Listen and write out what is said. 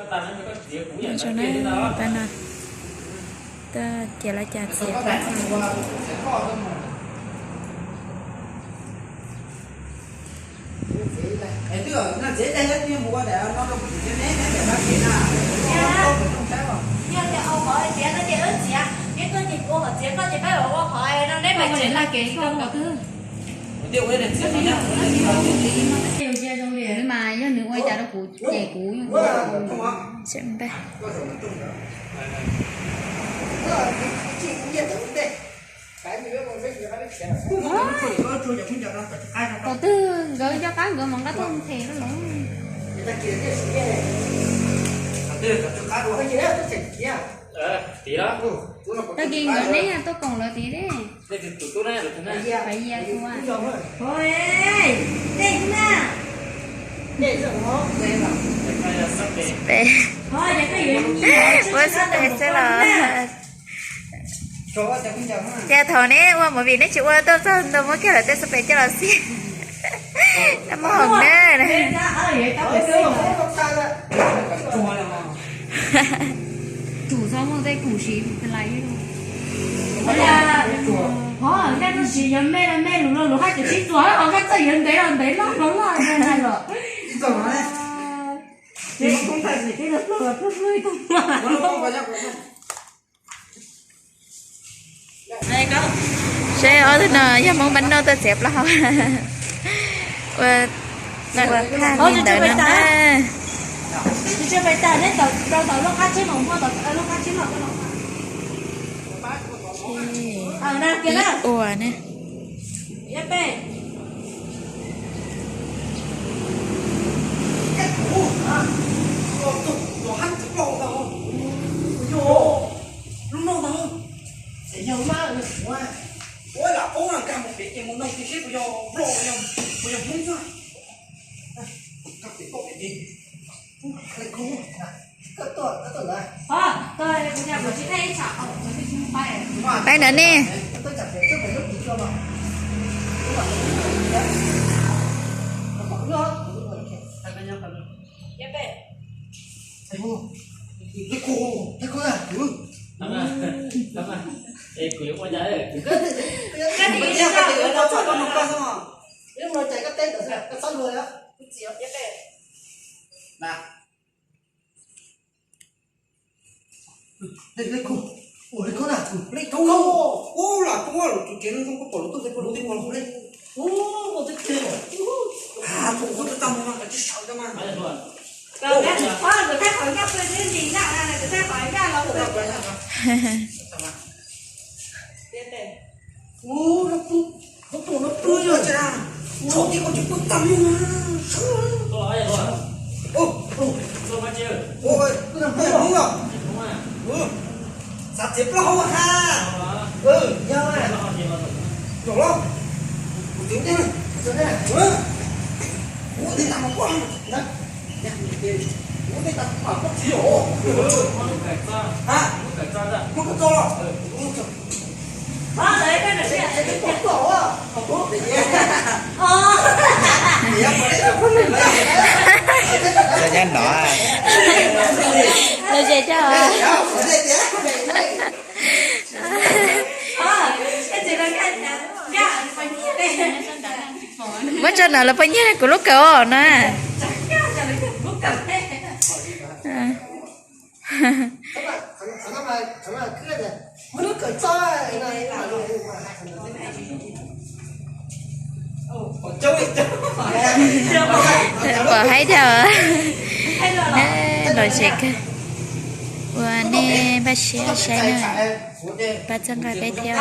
Zoo na, pab no tuaj cia lawv cas txiav pab no. Mas yog nws ua cas rau kuv ces kuv Thaum twg nkawd nco qab nkawd mam nqa tuaj them rau lawv. Tag kis nkawd neb tuaj koom lawv tid. Ua xab pes xwb los. Ces thaum neb ua movie neb tsis ua tuaj txog ntua muab kiag lawv tej xab pes coj los xib. Noj mov hoom na. Nkaj txawj yuav ntev los ntev loj loj loj loj. Seb ob tug no yog Hmoob Npab Nuj tuaj txiav plaub hau. Ua, ua phaj li ntawd no na. Ib ua ne. Peb ntawd ne. Xav txiav plaub hau ha. Yog los, kuv txiv, kuv txiv, kuv txiv tas mas kuv, kuv txiv tas mas kuv txiv os. Ha, lub kawm txo los. Nyob no. Lawv zes cog. Muab tso no los poj nyiag kuv lub kawm os na. Pom haib thiab. Lom zem kawg. Ua nej npaj siab saib na. Pab txhawb nqa peb thiab.